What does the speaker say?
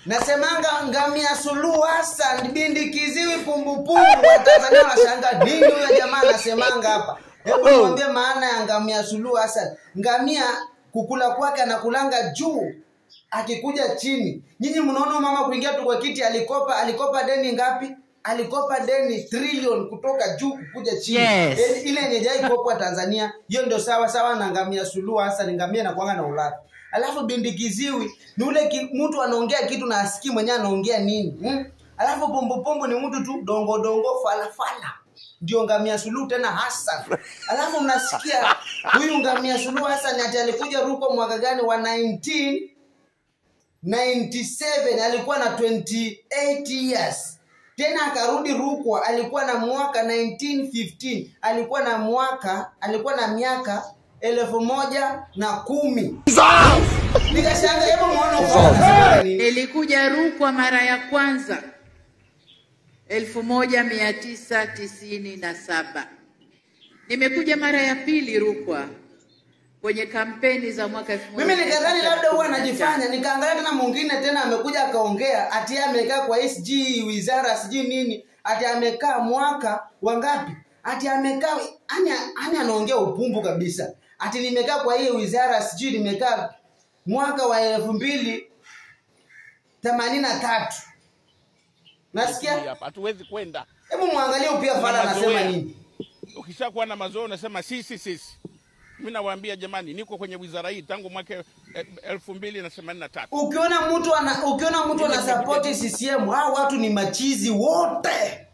Nasemanga Ngamia Suluhu Hassan bindi kiziwi pumbupumbu. Watanzania wanashangaa nini huyo jamaa anasemanga hapa. Hebu niambie maana ya Ngamia Suluhu Hassan. Ngamia kukula kwake anakulanga juu, akikuja chini. Nyinyi mnaona mama kuingia tu kwa kiti alikopa deni ngapi? Alikopa deni trillion kutoka juu kukuja chini. Yes. Ile yenye haijai kopwa Tanzania, hiyo ndio sawa sawa na Ngamia Suluhu Hassan. Ngamia anakuanga na ulafi. Alafu bindi kiziwi ni ule mtu anaongea kitu na asikii mwenyewe anaongea nini. Alafu pumbupumbu ni mtu tu dongo dongo fala fala. Ndio Ngamia Suluhu tena Hassan. Alafu mnasikia huyu Ngamia Suluhu Hassan ati alikuja Rukwa mwaka gani wa 1997, alikuwa na 28 years. Tena akarudi Rukwa alikuwa na mwaka 1915, alikuwa na miaka 1010. Nikashanga, hebu muone ufahamu. Nilikuja Rukwa mara ya kwanza 1997. Nimekuja mara ya pili Rukwa kwenye kampeni za mwaka 1995. Mimi nikadhani labda huwa anajifanya, nikaangalia tena mwingine tena amekuja akaongea ati amekaa kwa SG wizara sijui nini, ati amekaa mwaka wangapi? Ati amekaa ani anaongea upumbu kabisa. Ati nimekaa kwa hii wizara sijui nimekaa mwaka wa 2083. Nasikia? Hatuwezi kwenda. Hebu muangalie pia fala anasema nini. Ukishakuwa na mazoea unasema sisi. Mimi nawaambia jamani, niko kwenye wizara hii tangu mwaka 2083. Ukiona mtu ana support CCM, hao watu ni machizi wote.